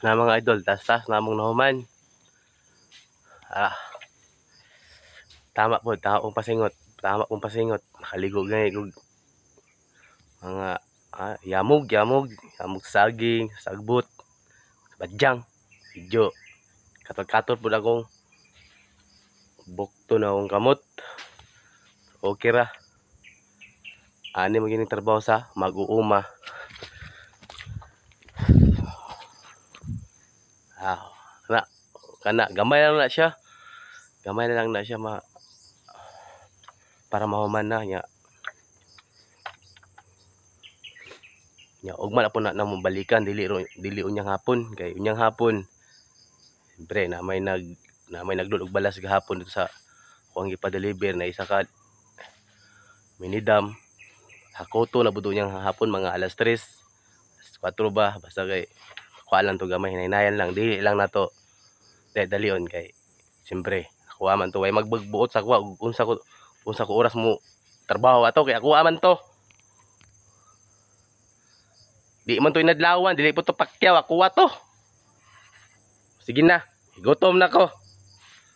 Na mga idol, tas-tas namong nahuman. Ah. Tama po, tama pong pasingot. Tama pong pasingot. Nakaligo gani kog mga yamog, yamog, yamog sa saging, sagbot, badyang. Medyo katol-katol po akong bukto na akong kamot. Okay ra. Ani mo gining trabaho sa mag-uuma. Ah, kana kana gamay lang na siya. Gamay na lang na siya ma para mahuman na nya. Nya ugma na po na namo balikan, dili ro dili unyang hapon, kay unyang hapon siyempre na may nagload og balas gahapon dito sa kuang gipa-deliver na isa ka minidam. Hakoto na budo niyang hapon, mga alas 3, alas 4 ba, basta kay kuha lang to gamay, hinaynayan lang, dili lang nato dali dalion kay siyempre ako man to, way magbagbuot sa kuha unsa ko oras mo trabaho ato, kay ako man to, di man to inadlawan, dili po to pakyaw, ako to. Sige na, gutom na ko.